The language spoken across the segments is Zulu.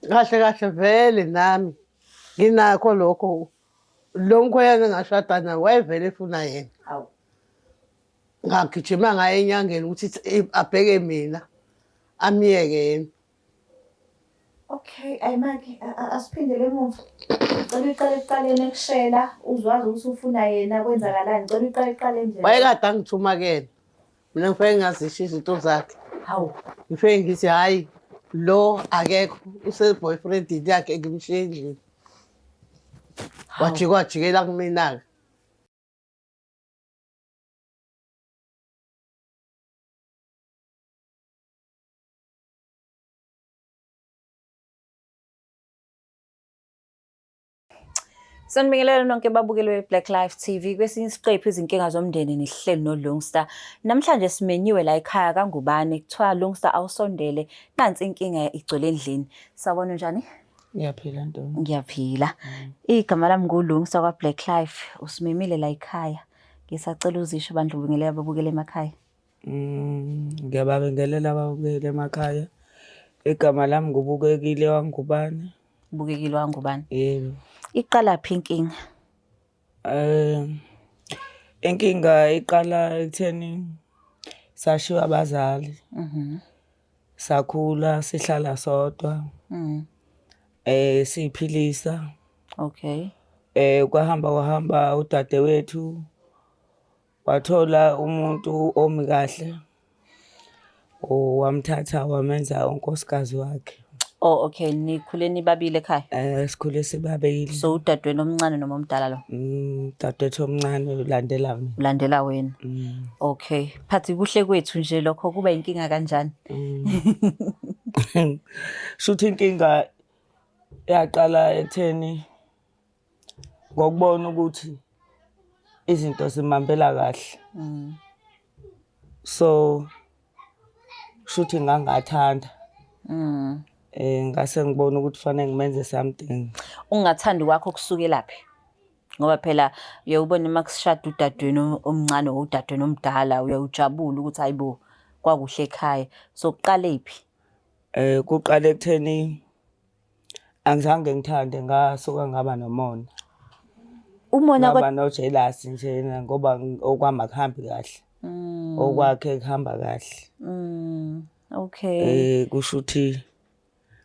Kahle kahle vele nami nginakho lokho lo mkhwenyana engashada naye wayevele efuna yena. Hawu. Ngagijima ngaye enyangeni ukuthi abheke mina amyeke yena. Okay, ayimake asiphindele emuva. Ngicela uyiqale ekuqaleni ekushela uzwazi ukuthi ufuna yena kwenzakalani. Ngicela uyiqale ekuqaleni nje. Wayekade angithuma kuyena. Mina ngifike ngingazisho izinto zakhe. Hawu. Ngifike ngithi hhayi lo akekho use-boyfriendini yakhe ngimshiye endlini. Wajika wajikela kumina-ke. Sanibingelela nonke babukeli be-Black Life TV kwesinye isiqephu izinkinga zomndeni nihleli noLungster. Namhlanje simenyiwe la ekhaya kaNgubane kuthiwa Lungster awusondele nansi inkinga igcwele endlini. Sawubona unjani? Ngiyaphila ntombi. Ngiyaphila. Igama lami nguLungster kwa-Black Life. Usimemile la ekhaya. Ngisacela uzisho bandla ubingelela ababukeli emakhaya. Ngiyababingelela ababukeli emakhaya. Igama lami nguBukekile waNgubane. Bukekile waNgubane. Yebo. Iqalaphi inkinga? Inkinga iqala ekutheni sashiywa abazali. Sakhula sihlala sodwa. Siy'philisa. Okay. Kwahamba kwahamba udadewethu wathola umuntu omi kahle wamthatha wamenza unkosikazi wakhe. Oh okay, nikhule nibabili ekhaya? Sikhule sibabili. So udadewenu omncane noma omdala lo? Udadewethu omncane ulandela mina. Ulandela wena. Okay. Phathi kuhle kwethu nje lokho kuba inkinga kanjani? Shuthi inkinga yaqala ekutheni ngokubona ukuthi izinto zimhambela kahle. So kushuthi ngangathanda. Ngase ngibona ukuthi kufanele ngimenze something. Ukungathandi kwakho kusukelaphi? Ngoba phela uye ubone uma kushada udadewenu omncane or udadewenu omdala uye ujabule ukuthi hayi bo kwakuhle ekhaya. So kuqalephi? Kuqale ekutheni angizange ngithande ngasuka ngaba nomona. Umona Ngaba no-jealous nje ngoba okwami akuhambi kahle. Okwakhe kuhamba kahle. Okay. Kusho ukuthi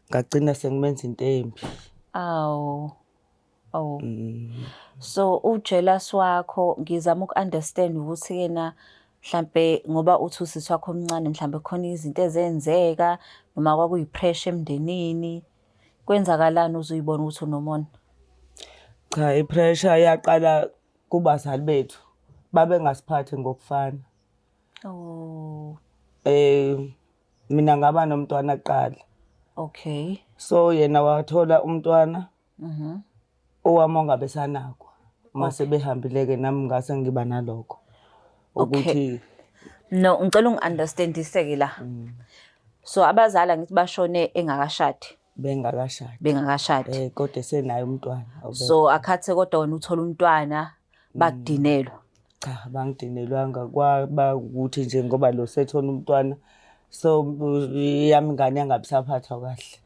ngagcina sengimenza into embi. Awu. Oh. So ujealous wakho ngizama uku-understand ukuthi kena mhlampe ngoba uthi usisi wakho omncane mhlampe khona izinto ezenzeka noma kwakuyi-pressure emndenini. Kwenzakalani uze uyibone ukuthi unomona? Cha, i-pressure yaqala kubazali bethu. Babengasiphathi ngokufana. Oh. Mina ngaba nomntwana kuqala. Okay. So yena wathola umntwana. Owami ongabe sanakwa. Mase behambile-ke nami ngase ngiba nalokho. Ukuthi No, ngicela ungi-understandise-ke la. So abazali angithi bashone engakashadi. Bengakashadi. Bengakashadi. Kodwa esenaye umntwana. So akhathe kodwa wena uthola umntwana bakudinelwa. Cha, bangidinelwanga kwaba ukuthi nje ngoba lo sethola umntwana so yami ingane yangabe isaphathwa kahle.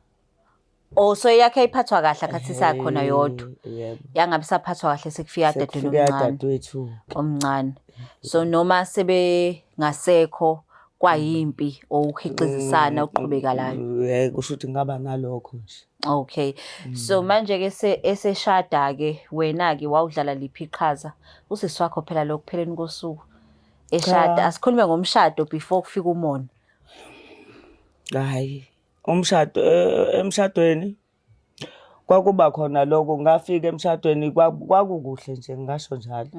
Oh so eyakhe ayiphathwa kahle akhathi sakhona yodwa. Yebo. Yangabe isaphathwa kahle sekufika dadewenu Sekufika omncane. dadewethu. Omncane. So noma sebengasekho kwayimpi okuhixizisana okuqhubekalayo. Kusho ukuthi ngaba nalokho nje. Okay. So manje ke eseshada ke wena ke wawudlala liphi iqhaza? Usisi wakho phela lokupheleni kosuku. Eshada asikhulume ngomshado before kufika umona. Hayi, umshado emshadweni kwakuba khona lokho ngafika emshadweni kwakukuhle nje ngingasho njalo.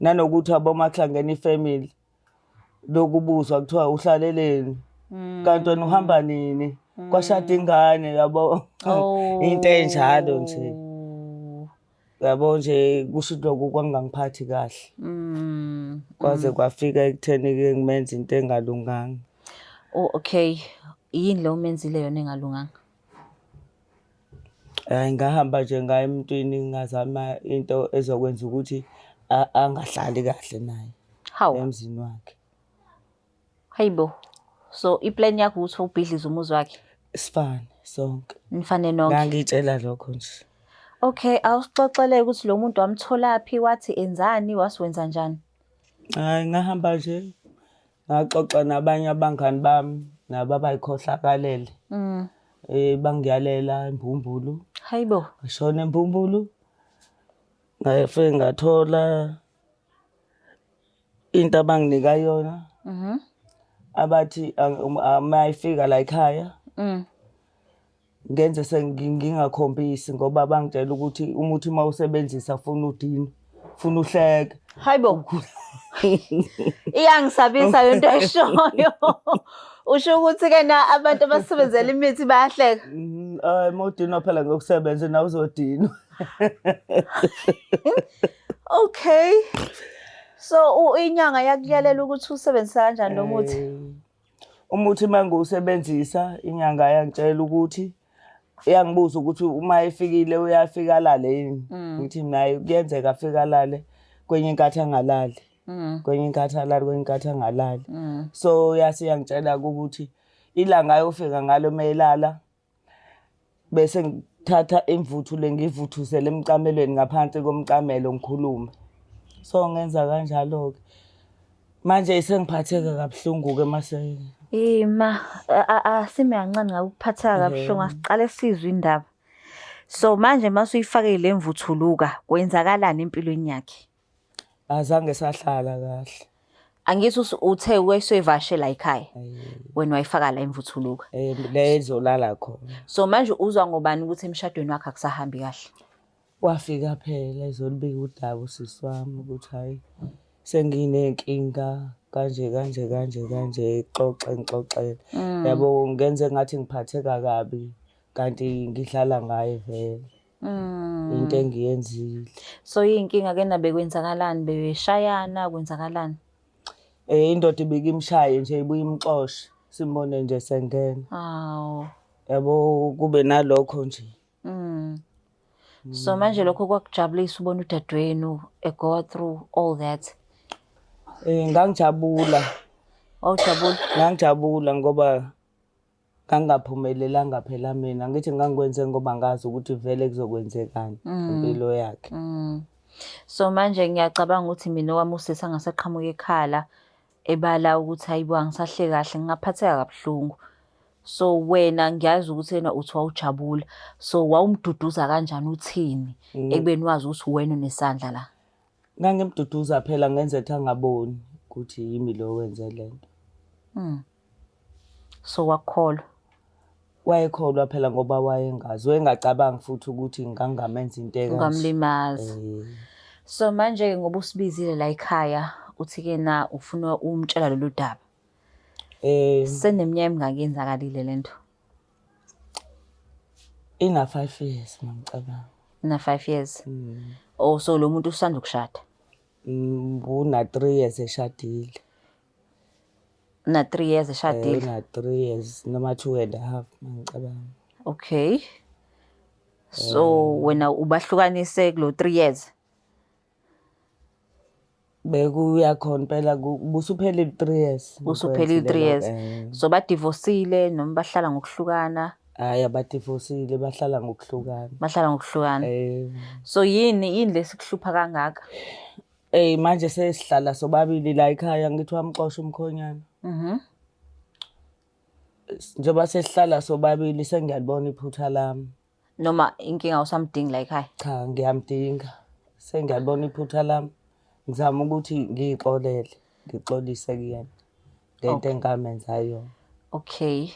Nanokuthi yabo uma kuhlangene ifamily lokubuzwa kuthiwa uhlaleleni kanti wena uhamba nini kwashada ingane yabo into enjalo nje. Yabo nje kusho ukuthi lokho kwakungangiphathi kahle. Kwaze kwafika ekutheni-ke ngimenze into engalunganga. Oh okay, yini le omenzile yona engalunganga? Hhayi ngahamba nje ngaya emntwini ngazama into ezokwenza ukuthi angahlali kahle naye Hawu. emzini wakhe. Hayibo. So iplan yakho ukuthi ubhidlize umuzi wakhe? Sifane. Sonke. Nifane nonke. Ngangitshela lokho nje. Okay, awusixoxele ukuthi lo muntu wamtholaphi, wathi enzani, wasiwenza njani? Hayi, ngahamba nje ngaxoxa nabanye abangani bami nabo abayikhohlakalele. Bangiyalela imbumbulu. Hayibo. Ngashona embumbulu. Ngafike ngathola into abanginika yona. Abathi mayifika la ekhaya ngenze sengingakhombisi ngoba bangitshela ukuthi umuthi uma usebenzisa ufuna udini, ufuna uhleke. Hayibo. Iyangisabisa lento eshoyo. Usho ukuthi ke na abantu abasebenzela imithi bayahleka. Uma udinwa phela ngokusebenza nawe uzodinwa. Okay. So inyanga yakuyalela ukuthi usebenzisa kanjani lo muthi? Umuthi uma ngiwusebenzisa inyanga yangitshela ukuthi iyangibuza ukuthi uma efikile uyafika alale yini. Ngithi naye kuyenzeka afike alale kwenye inkathi angalali. Kwenye inkathi alale, kwenye inkathi angalali. So yase iyangitshela ukuthi ilanga ayofika ngalo uma elala bese ngithatha imvuthu le ngiyivuthusele emcamelweni ngaphansi komcamelo ngikhulume. So ngenza kanjalo-ke. Manje sengiphatheka kabuhlungu-ke mase Ima, asime kancane ngabe ukuphatheka kabuhlungu, asiqale sizwe indaba. So manje mase uyifake le mvuthuluka, kwenzakalani empilweni yakhe? Azange sahlala kahle. Angithi uthe wesevashe la ekhaya. Wena wayifaka la imvuthuluka. Le ezolala khona. So manje uzwa ngobani ukuthi emshadweni wakhe akusahambi kahle? Wafika phela ezolibika udaba usisi wami ukuthi hhayi senginey'nkinga kanje kanje kanje kanje, xoxe ngixoxele. Yabo ngenze ngathi ngiphatheka kabi kanti ngidlala ngaye vele. Into engiyenzile. So iy'nkinga ke na bekwenzakalani? Bebeshayana, kwenzakalani? Indoda ibike imshaye nje ibuye imxoshe, simbone nje sengena. Hawu. Yabo kube nalokho nje. So manje lokho kwakujabulisa ubona udadewenu e-go through all that? Ngangijabula. Wawujabula? Ngangijabula ngoba ngangingaphumelelanga phela mina. Ngithi ngangikwenze ngoba ngazi ukuthi vele kuzokwenzekani impilo yakhe. So manje ngiyacabanga ukuthi mina owami usisi angaseqhamuka ekhala ebala ukuthi hayibo angisahleki kahle, ngingaphatheka kabuhlungu. So wena ngiyazi ukuthi yena uthi wawujabula. So wawumduduza kanjani, uthini ekubeni wazi ukuthi wena unesandla la? Ngangimduduza phela ngenze ukuthi angaboni ukuthi yimi lo owenze lento. So wakukholwa? Wayekholwa phela ngoba wayengazi, wayengacabangi futhi ukuthi ngangingamenza into ekanje. Ungamlimaza. So manje ngoba usibizile la ekhaya uthi ke na ufuna umtshela lolu daba. Seneminyaka emingaki yenzakalile lento? Ina 5 years mangicabanga. Ina 5 years. Oh, so lo muntu usanda ukushada? Una 3 years eshadile. Una 3 years eshadile. Una 3 years noma 2.5 mangicabanga. Okay. So wena ubahlukanise kulo 3 years? Bekuya khona impela busuphelile 3 years. Usuphelile 3 years. So badivosile noma bahlala ngokuhlukana? Hayi, abadivosile, bahlala ngokuhlukana. Bahlala ngokuhlukana. So yini lesikuhlupha kangaka? Manje sesihlala sobabili la ekhaya, ngithi wamxosha umkhonyana. Njengoba sesihlala sobabili sengiyalibona iphutha lami. Noma inkinga usamdingi la ekhaya? Cha, ngiyamdinga. Sengiyalibona iphutha lami. Ngizama ukuthi ngiyixolele, ngixolise kuyena ngento engamenza yona. Okay.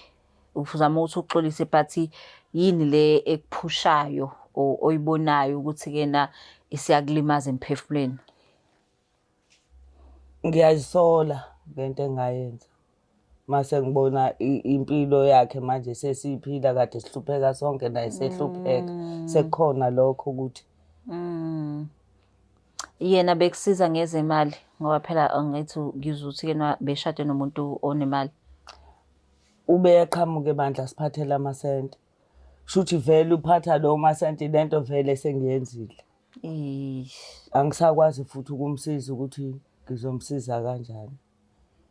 Uzama ukuthi uxolise, but yini le ekuphushayo oyibonayo ukuthi kena isiyakulimaza emphefumulweni? Ngiyazisola ngento engayenza. Mase ngibona impilo yakhe manje sesiphila kade sihlupheka sonke naye sehlupheka. Sekukhona lokho ukuthi Yena bekusiza ngezemali ngoba phela angithi ngizwa ukuthi yena beshade nomuntu onemali. Ube eqhamuka ebandla siphathele amasenti. Shuthi vele uphatha lo masenti, lento vele sengiyenzile. Eish. Angisakwazi futhi ukumsiza ukuthi ngizomsiza kanjani.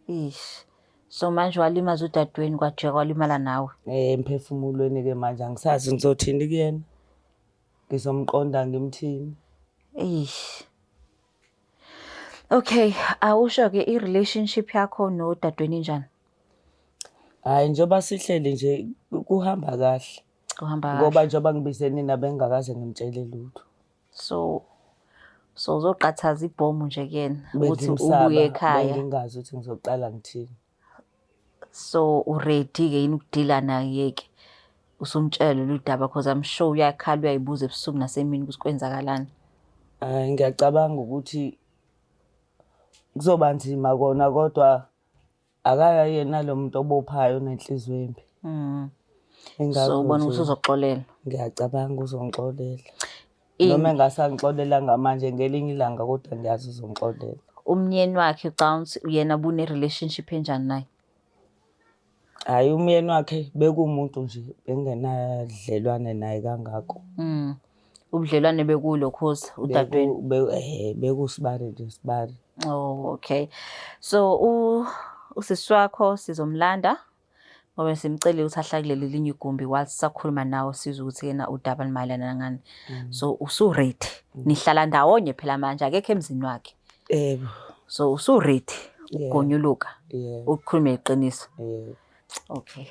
Eish. So manje walimaza udadewenu kwajika kwalimala nawe. Emphefumulweni-ke manje angisazi ngizothini kuyena. Ngizomqonda ngimthini. Eish. Okay, awusho-ke i-relationship yakho nodadewenu injani? Hhayi njengoba sihleli nje kuhamba kahle. Kuhamba kahle. Ngoba njengoba ngibize nina bengingakaze ngimtshele lutho. So uzoqathaza ibhomu nje kuyena ukuthi Bengimsaba, ubuye ekhaya. Bengingazi ukuthi ngizoqala ngithini. So uready-ke yini ukudila naye-ke? Usumtshela lolu daba cause I'm sure uyakhala uyayibuza ebusuku nasemini ukuthi kwenzakalani. Hhayi ngiyacabanga ukuthi kuzoba nzima kona kodwa akayena lo muntu obophayo onenhliziyo embi. Ingakho So ubona nje ukuthi uzokuxolela. Ngiyacabanga uzongixolela. Noma engasangixolelanga manje ngelinye ilanga kodwa ngiyazi uzongixolela. Umnyeni wakhe ucabanga ukuthi yena bune-relationship enjani naye? Hhayi umyeni wakhe bekuwumuntu nje bengingenadlelwane naye kangako. Ubudlelwane bekulokhuza udadewenu? Bekusibari nje sibari. Oh, okay. So usisi wakho sizomlanda ngoba simcele ukuthi ahlale kuleli linye igumbi while sisakhuluma nawe sizwe ukuthi yena udaba lumayelana ngani. So usu-ready. Nihlala ndawonye phela manje akekho emzini wakhe. Yebo. So usu-ready ukugonyuluka. Yebo. Ukukhuluma iqiniso. Yebo. Okay.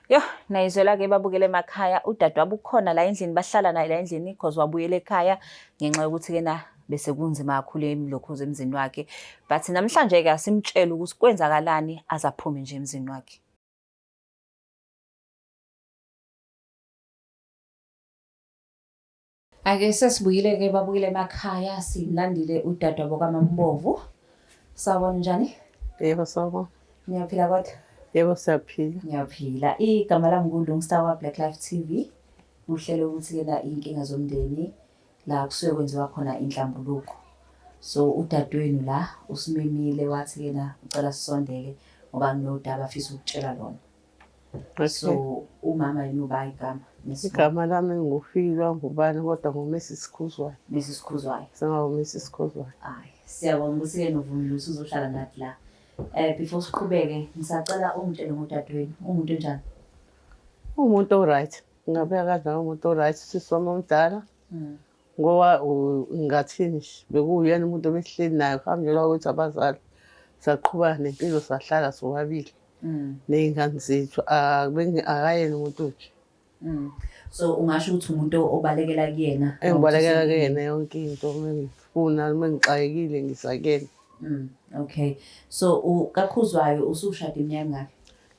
Yo, nayizwela-ke babukele emakhaya, udadewabo ukhona la endlini, bahlala naye la endlini because wabuyela ekhaya ngenxa yokuthi-ke na bese kunzima kakhulu emlokhuza emzini wakhe. But namhlanje-ke asimtshele ukuthi kwenzakalani aze aphume nje emzini wakhe. Ake sesibuyile-ke babukele emakhaya, silandile udadewabo kaMambovu. Sawubona, njani? Yebo, sawubona. Niyaphila kodwa? Yebo, siyaphila. Ngiyaphila. Igama lami nguLungsta wa Black Life TV. Uhlelo ukuthi-ke la iy'nkinga zomndeni la kusuke kwenziwa khona inhlambuluko. So udadewenu la usimemile wathi-ke na ucela sisondele ngoba kunodaba afisa ukutshela lona. Okay. So umama yena uba igama? Igama lami nguFilwa Ngubane kodwa ngu-Mrs Khuzwayo. Mrs Khuzwayo. Sengawu-Mrs Khuzwayo. Hayi, siyabonga ukuthi-ke nuvumile ukuthi uzohlala nathi la. Before siqhubeke, ngisacela ungitshele ngodadewenu, umuntu onjani? Umuntu o-right. Ngingabeka kanjalo umuntu o-right, usisi wami omdala. Ngoba ngingathini nje, bekuwuyena umuntu obesihleli naye kuhamjelwa kwethu abazali. Saqhubeka nempilo sahlala sobabili ney'ngane zethu. Akayena umuntu nje. So ungasho ukuthi umuntu obalekela kuyena? Engibalekela kuyena yonke into, uma ngifuna, uma ngixakekile ngisa kuyena. Okay. So kaKhuzwayo usushade iminyaka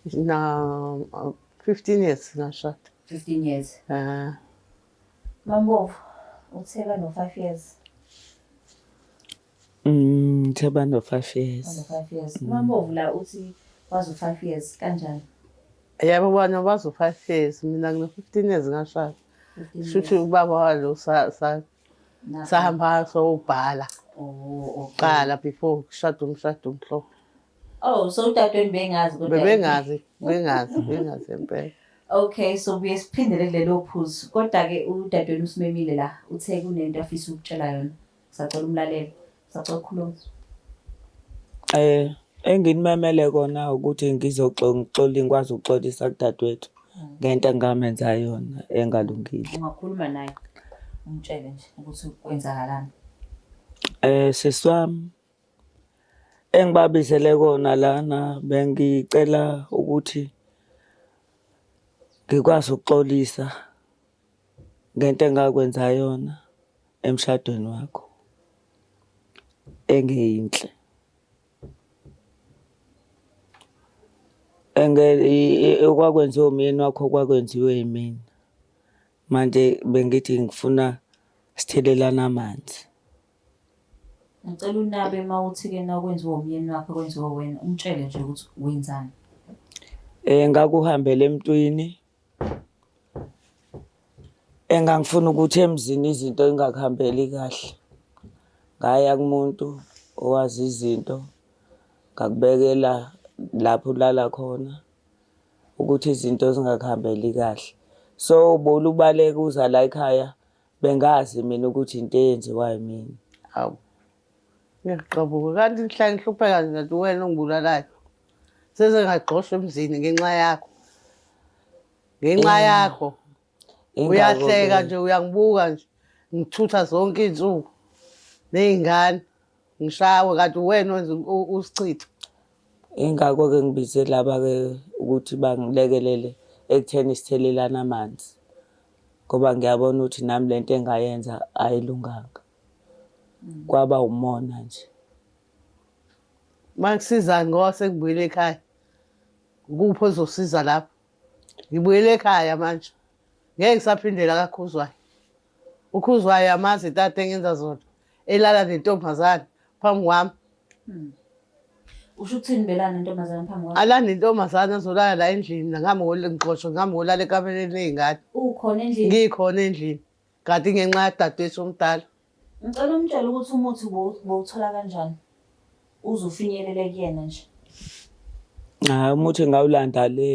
emingaki? Na 15 years ngashada. 15 years. Mambovu, uthe bano 5 years. Ngithe bano 5 years. Bano 5 years. Mambovu la uthi wazo 5 years kanjani? Yebo, bona bazo 5 years, mina ngino 15 years ngashada. 15 Shuthi years. ubaba walo sahamba sowubhala. Oh, okay. Qala before kushada umshado omhlophe. Oh, so udadewenu bengazi kodwa. Bebengazi, bengazi, bengazi impela. Okay, so buye siphindele kulelo phuzu. Kodwa-ke udadewenu usimemile la, uthe kunento afisa ukutshela yona. Sacela umlalelo. Sacela ukukhuluma. Enginimemele kona ukuthi ngikwazi ukuxolisa kudadewethu ngento engamenza yona engalungile. Ungakhuluma naye, umtshele nje ukuthi kwenzakalani. Sisi wami, engibabizele kona lana bengicela ukuthi ngikwazi ukuxolisa ngento engakwenza yona emshadweni wakho engeyinhle. Okwakwenziwa umyeni wakho kwakwenziwe yimina. Manje bengithi ngifuna sithelelane amanzi. Ngicela unabe uma uthi-ke na kwenziwa umyeni wakho kwenziwa wena, umtshele nje ukuthi wenzani. Ngakuhambela emntwini engangifuna ukuthi emzini izinto ingakuhambeli kahle. Ngaya kumuntu owazi izinto, ngakubekela lapho ulala khona ukuthi izinto zingakuhambeli kahle. So bolubaleka uza la ekhaya, bengazi mina ukuthi into eyenziwayo mina. Hawu, ngiyaqabuka kanti ngihlale ngihlupheka nje kanti wena ongibulalayo. Seze ngagxoshwa emzini ngenxa yakho. Ngenxa yakho. Uyahleka nje uyangibuka nje. Ngithutha zonke izinsuku ney'ngane ngishawe kanti uwena wenza usichitho. Ingakho-ke ngibize laba-ke ukuthi bangilekelele ekutheni sithelelane amanzi ngoba ngiyabona ukuthi nami le nto engayenza ayilunganga. Kwaba umona nje. Makusizani ngoba sengibuyele ekhaya. Ukuphi ozosiza lapho? Ngibuyele ekhaya manje. Ngeke ngisaphindela kaKhuzwayo. UKhuzwayo amazi tata engenza zona. Elala nentombazane phambi kwami. Usho ukuthini belana nentombazane phambi kwakho? Alala nentombazane azolala la endlini ngihambe ngixoshwe ngihambe ngolala ekameleni ley'ngane. Ukhona endlini? Ngikhona endlini. Kanti ngenxa yadadewethu omdala. Ngicela umtshele ukuthi umuthi bowuthola kanjani uze ufinyelele kuyena nje. Hhayi umuthi ngawulanda le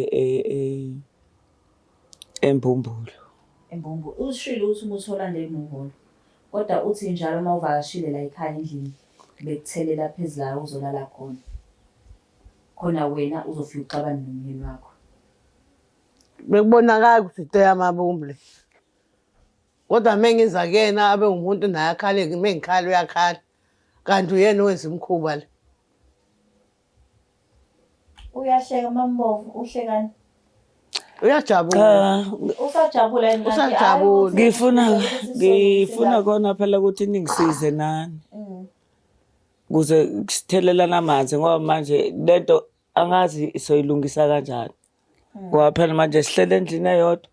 eMbumbulu. EMbumbulu. Ushilo ukuthi umuthi olanda eMbumbulu. Kodwa uthi njalo uma uvakashile la ekhaya endlini bekuthelela phezu la uzolala khona. Khona wena uzofika uxabane nomyeni wakho. Bekubonakala ukuthi into yamabombu le. Kodwa uma ngiza kuyena abe umuntu naye akhale uma ngikhala uyakhala. Kanti uyena owenza imikhuba le. Uyahleka Mambovu, uhlekani? Uyajabula. Cha, Usajabula yini kanti? Usajabula. Ngifuna ngifuna kona phela ukuthi ningisize nani. Kuze sithelelane amanzi ngoba manje lento angazi soyilungisa kanjani. Ngoba phela manje sihlele endlini eyodwa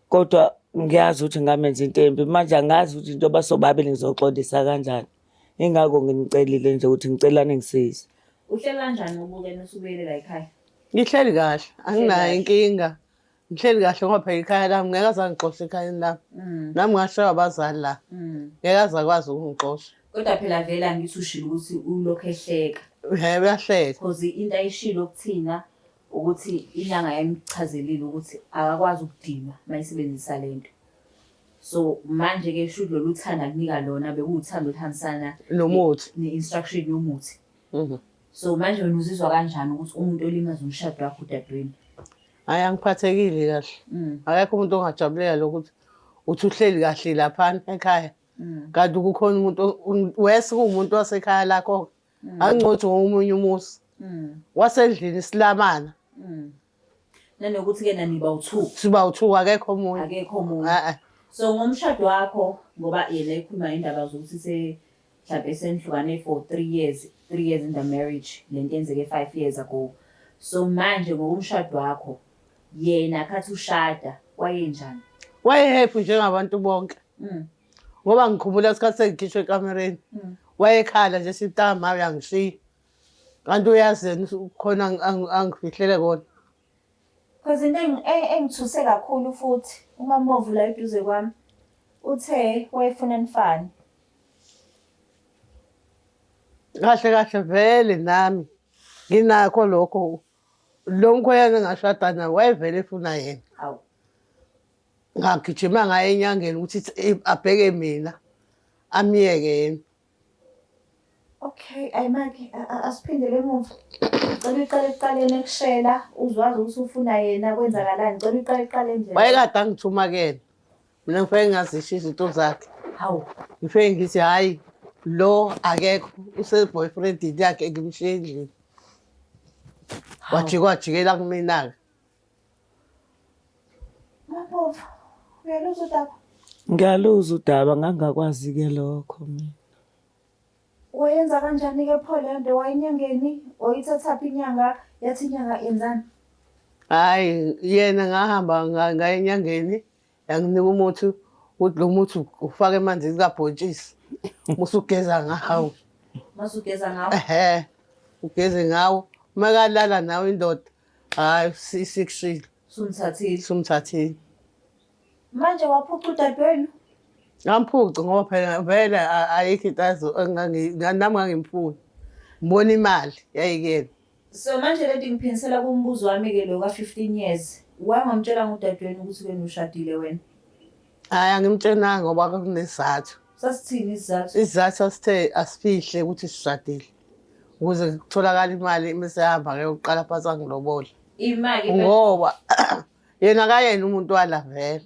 kodwa ngiyazi ukuthi ngamenza into embi manje angazi ukuthi njengoba sobabili ngizoxolisa kanjani. Ingakho nginicelile nje ukuthi ngicela ningisize. Uhleli kanjani ubukene usubuyele la ekhaya? Ngihleli kahle, anginayo inkinga. Ngihleli kahle ngoba phela ikhaya lami ngeke aze angixoshe ekhayeni lami. Nami ngashaywa abazali la. Ngeke aze akwazi ukungixosha. Kodwa phela vele angithi ushilo ukuthi ulokhu ehleka. He uyahleka. Cause into ayishilo kuthina ukuthi inyanga yayimchazelile ukuthi akakwazi ukudinwa mayisebenzisa lento. So manje ke shuthi lolu thando akunika lona bekuwuthando oluhambisana Nomuthi. ne-instruction yomuthi. So manje wena uzizwa kanjani ukuthi umuntu olimaza umshado wakho udadewenu? Hhayi angiphathekile kahle. Akekho umuntu ongajabulela lokuthi uthi uhleli kahle laphana ekhaya. Kanti kukhona umuntu wese kuwumuntu wasekhaya lakho. Angcothi ngomunye umuzi. Wasendlini silamana. Nanokuthi-ke naniba u-two. Siba u-two akekho omunye. Akekho omunye. E-e. So ngomshado wakho ngoba yena ekhuluma ngendaba zokuthi se mhlampe senihlukane for 3 years, 3 years in the marriage, lento yenzeke 5 years ago. So manje ngokomshado wakho yena khathi ushada wayenjani? Waye-happy njengabantu bonke. Ngoba ngikhumbula isikhathi sengikhishwa ekamereni. Wayekhala nje sithi ma uyangishiya. Kanti uyazi yena khona angifihlele kona. Cause into engithuse kakhulu futhi uMamovu la eduze kwami uthe wayefuna nifane. Kahle kahle vele nami nginakho lokho. Lo mkhwenyana engashada naye wayevele efuna yena. Hawu. Ngagijima ngaye enyangeni ukuthi abheke mina amyeke yena. Okay, ayimake asiphindele emuva. Ngicela uyiqale ekuqaleni ekushela uzwazi ukuthi ufuna yena kwenzakalani. Ngicela uyiqale ekuqaleni nje. Wayekade angithuma kuyena. Mina ngifike ngingazisho izinto zakhe. Hawu. Ngifike ngithi hhayi lo akekho use-boyfriendini yakhe ngimshiye endlini. Wajika wajikela kumina-ke. Mambovu, uyaluzwa udaba? Ngiyaluzwa udaba ngangingakwazi-ke lokho mina. Wayenza kanjani-ke pho le nto? Wayenyangeni? Wayithathaphi inyanga? Yathi inyanga yenzani? Hhayi yena ngahamba ngaya enyangeni yanginika umuthi ukuthi lo muthi ufake emanzini kabhontshisi musugeza ngawo. Masugeza ngawo? Ehhe, ugeze ngawo. Makalala nawe indoda, hhayi isikushilo. Sumthathile. Sumthathile. Manje waphuca udadewenu? Ngamphuca ngoba phela vele ayikho into nami ngangimfuni. Ngibona imali yayikuyena. So manje lento ingiphindisela kumbuzo wami-ke lo ka-15 years. Wangamtshela ngudadewenu ukuthi wena ushadile wena? Hhayi angimtshenanga ngoba kwakunesizathu. Sasithini isizathu? Isizathu sasithe asifihle ukuthi sishadile. Ukuze kutholakale imali mese ehamba ke uqala phansi angilobole. Imali Ngoba yena akayena umuntu wala vele.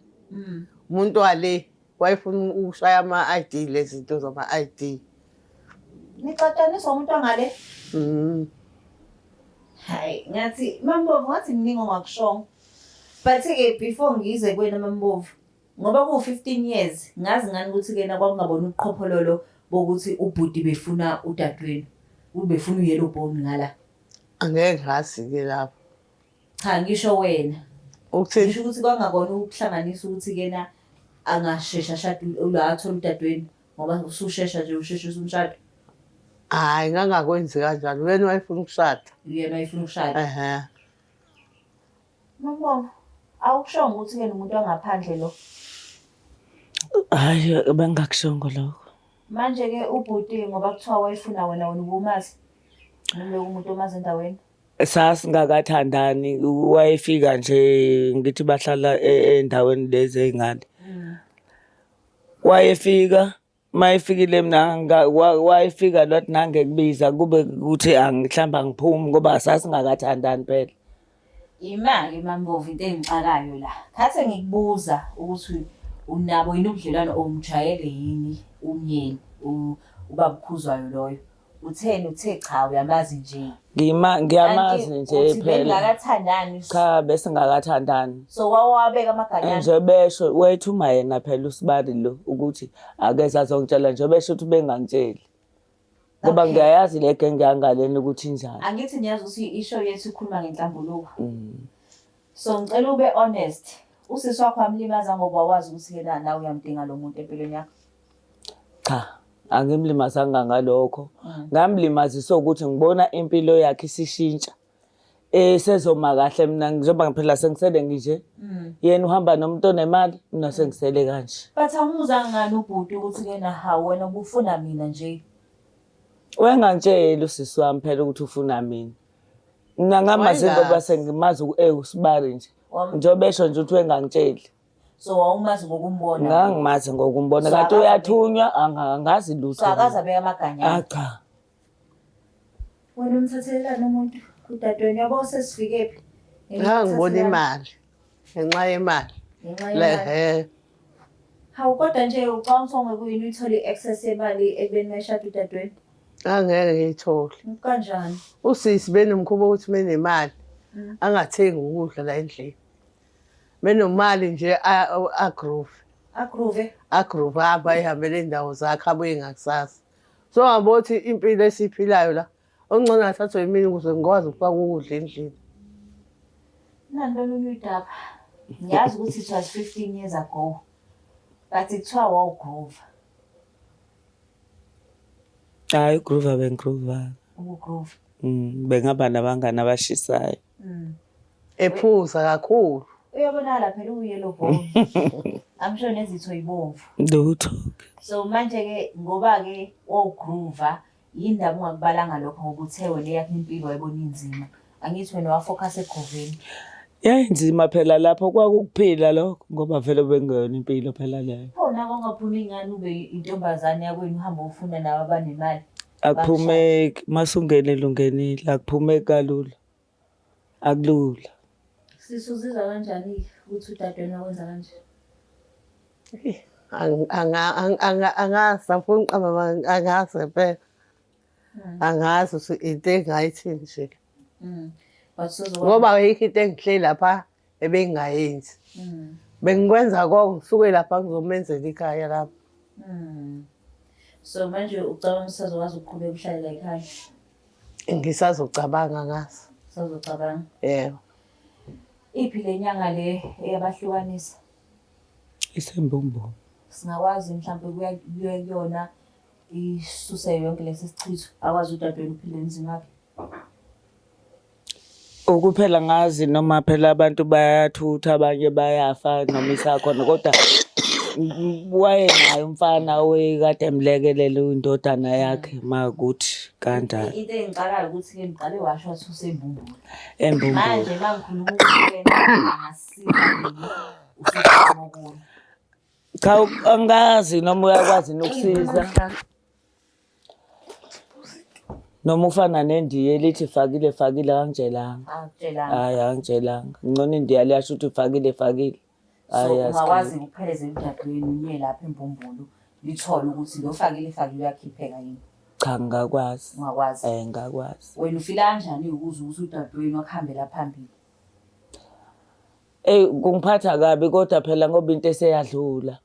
Umuntu wale wayefuna ukushaya ama-ID lezi zinto zama-ID. Nixatshaniswa umuntu wangale? Mm. Hayi, ngathi Mambovu ngathi kuningi ongakushongo. But ke before ngize kuwena Mambovu, ngoba ku-15 years ngazi ngani ukuthi kena kwakungabona ubuqhophololo bokuthi ubhuti befuna udadewenu, ubefuna uyellow bone ngala. Angeke ngazi-ke lapho. Cha ngisho wena. Ukuthini? Ngisho ukuthi kwangakona ukuhlanganisa ukuthi kena angashesha ashade la athole udadewenu ngoba usushesha nje usheshisa umshado. Hhayi ngangakwenzi kanjalo. Uyena wayefuna ukushada. Uyena wayefuna ukushada. Ehhe. Mambovu, awukushongo ukuthi ke nomuntu wangaphandle lo. Hhayi bengingakushongo lokho. Manje ke ubhuti ngoba kuthiwa wayefuna wena wena ubumazi. Noma umuntu omazi endaweni. Sasingakathandani wayefika nje ngithi bahlala endaweni lezi ey'ngane. Wayefika mayefikile mina wayefika lwathi nangekubiza kube ukuthi mhlawumbe angiphumi ngoba sasingakathandani phela. Ima-ke Mambovu into engixakayo la. Khathi ngikubuza ukuthi unabo yini ubudlelwano or umjwayele yini umyeni ubaba uKhuzwayo loyo. Utheni uthe cha uyamazi nje. Ngima ngiyamazi Kanti nje uthi phela. beningakathandani. Cha besingakathandani. So wawabeka amaganyana. Nje besho wethuma yena phela usibali lo ukuthi akeze azongitshela nje besho ukuthi bengangitsheli. Ngoba Okay. ngiyayazi le genge yangalena ukuthi injani. Angithi niyazi ukuthi ishow yethu ikhuluma ngenhlambuluko. So ngicela ube honest. Usisi wakho amlimaza ngoba wazi ukuthi yena nawe uyamdinga lo muntu empilweni yakho. Cha, angimlimazanga ngalokho. Ngamlimazisa ukuthi ngibona impilo yakhe isishintsha. Sezoma kahle mina njengoba ngiphila sengisele nginje. Yena uhamba nomuntu onemali, mina sengisele kanje. But awumuzanga ngani ubhuti ukuthi kena hawu wena ubufuna mina nje. Wayengangitsheli usisi wami phela ukuthi ufuna mina. Mina ngamazi ngoba Wayengazi. sengimazi usibari nje. Njengoba esho nje ukuthi wayengangitsheli. So wawumazi ngokumbona. Ngangimazi ngokumbona So kanti akaze- uyathunywa angazi lutho. So akaze abeka amaganyana. Ah cha. Wena umthathelelani umuntu kudadewenu yabo sesifike phi? Ngangibona imali. Ngenxa yemali. Ngenxa yemali. Ehe. Hawu kodwa nje ucabanga ukuthi wawungeke yini uyithole i-access yemali ekubeni mayeshada udadewenu? Angeke ngiyithole. Kanjani? Usisi benomkhuba wokuthi menemali angathengi ukudla la endlini. Menomali nje agroove. Agroove? Agroove ahambe ayihambele iy'ndawo zakhe abuye ngakusasa. So ngabona ukuthi impilo esiyiphilayo la okungcono ngathathwa yimina ukuze ngikwazi ukufaka ukudla endlini. Nani olunye udaba. Ngiyazi ukuthi it was 15 years ago. But kuthiwa wawugroova. Hayi ugroova bengigroova. Ukugroova. Bengaba nabangani abashisayo. Ephuza kakhulu. Uyabonakala phela uwu-yellow bone. I'm sure nezitho yibomvu. Lutho. So manje ke ngoba ke wawugroova yini ndaba ungakubalanga lokho ngoba uthe wena eyakho impilo wayibona inzima. Angithi wena wafocus egoveni. Yayinzima phela lapho kwakukuphila lokho ngoba vele bekungeyona impilo phela leyo. Pho nako ungaphumi ngani ube intombazane yakwenu uhambe ufuna nawe abanemali. Akuphumeki masungenile ungenile akuphumeki kalula. Akulula. Sisi uzizwa kanjani ukuthi udadewenu wakwenza kanje? Angazi angifuni ukuqamba amanga, angazi ngempela. Angazi ukuthi into engingayithini nje. But usuzokwazi- Ngoba ayikho into engihleli lapha ebengingayenzi. Bengikwenza konke ngisuke lapha ngizomenzela ikhaya lapha. So manje ucabanga usazokwazi ukuqhubeka uhlale la ekhaya? Ngisazocabanga ngaso. Usazocabanga. Yebo. Iphi le nyanga le eyabahlukanisa? Isembumbulu. Singakwazi mhlawumbe kuya kuya kuyona isuse yonke lesi sichitho akwazi udadewenu ukuphila emzini wakhe. Ukuphela ngazi noma phela abantu bayathutha abanye bayafa noma isakhona kodwa wayenaye umfana owekade emlekelela indodana yakhe makuthi kanjalo Into engixakayo ukuthi-ke ngiqale washo wathi usembumbulu. embumbulu. Manje uma ngikhuluma ukuthi wena angasiza nini usukhuluma okunye. Cha angazi noma uyakwazi nokusiza. Noma ufana nendiya elithi fakile fakile akangitshelanga. Akutshelanga. Hhayi akangitshelanga. Ngcono indiya liyasho ukuthi fakile fakile. So Hhayi ungakwazi asikho. ukuphelezela udadewenu niye lapha embumbulu nithole ukuthi lo fakile fakile uyakhipheka yini. Cha ngingakwazi. Ungakwazi. Eh ngingakwazi. Wena ufila kanjani ukuze ukuthi udadewenu akuhambela phambili? Eyi kungiphatha kabi kodwa phela ngoba into eseyadlula.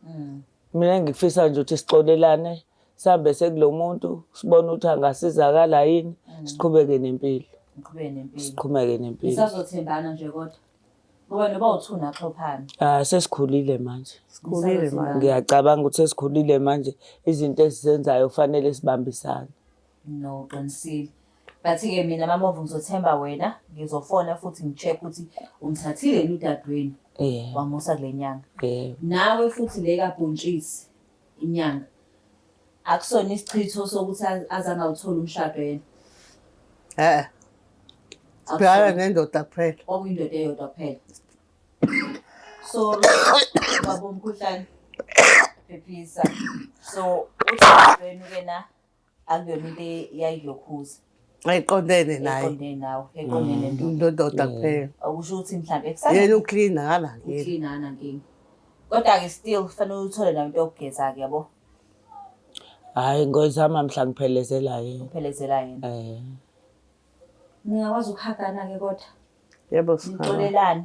Mina engikufisa nje ukuthi sixolelane sihambe sekulo muntu sibone ukuthi angasizakala yini siqhubeke nempilo. Niqhubeke nempilo. Siqhubeke nempilo. Nisazothembana nje kodwa. Ngoba noba u-two naxhophana. Ah sesikhulile manje. Sikhulile manje. Ngiyacabanga ukuthi sesikhulile manje izinto esizenzayo kufanele sibambisane. No, uqinisile. But-ke mina Mamovu ngizothemba wena, ngizofona futhi ngi-check ukuthi umthathile yini udadewenu Yebo. wamusa kule nyanga. Yebo. Nawe futhi le kabhontshisi inyanga akusona isichitho sokuthi aze angawutholi umshado yena. Eh. Sibhekana nendoda kuphela. Kwakuyindoda eyodwa kuphela. Sorry, baba umkhuhlane. Phephisa. So uthi ke na akuyona into eyayilokhuza. Ayiqondene naye. Eqondene nawe, eqondene nendoda. Indoda kuphela. Okusho ukuthi mhlawumbe kusasa Yena uclean akanankinga. uclean akanankinga. Kodwa-ke still kufanele uthole nayo into yokugeza-ke yabo. Hhayi ngoyizama mhla ngiphelezela yena. Uphelezela yena. Eh. Ningakwazi ukuhagana-ke kodwa. Yebo sihamba. Nixolelane.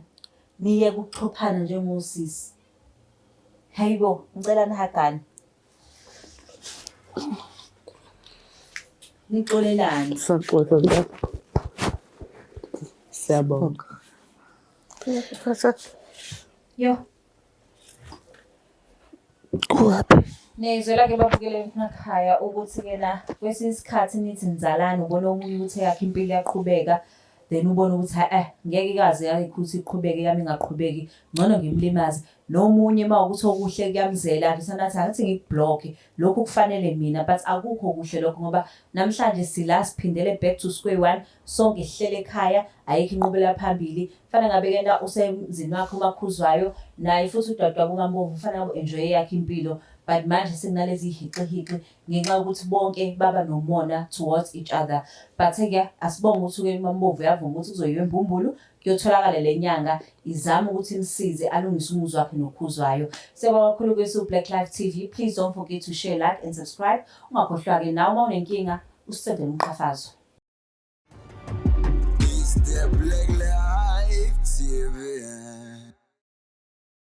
Niyeke ukuxhophana njengosisi. Hayibo, ngicela nihagane. Nixolelane. Saxoxa mntaka. Siyabonga. Yo. Niyayizwela-ke babukele emakhaya ukuthi-ke na kwesinye isikhathi nithi nizalana ubona omunye ukuthi eyakhe impilo iyaqhubeka then ubone ukuthi hhayi eh ngeke ikaze yakhe ukuthi iqhubeke yami ingaqhubeki ngcono ngimlimaze. Nomunye uma ukuthi okuhle kuyamzela avesane athi angithi ngikubhlokhe lokhu kufanele mina but akukho kuhle lokho ngoba namhlanje sila siphindele back to square one sonke sihleli ekhaya ayikho inqubela phambili fana ngabe kena usemzini wakhe umakhuzwayo naye futhi udadewabo uMambovu fana ngabe enjoy eyakhe impilo but manje sekunalezi hixihiqi ngenxa yokuthi bonke baba nomona towards each other but ke asibonge ukuthi ke uMambovu uyavuma ukuthi kuzoyiwa embumbulu kuyotholakala le nyanga izame ukuthi imsize alungise umuzi wakhe nokhuzwayo. Siyabonga kakhulu kwesu Black Life TV. Please don't forget to share, like and subscribe. Ungakhohlwa-ke nawe uma unenkinga usisendele umqhafazo. It's the Black Life TV.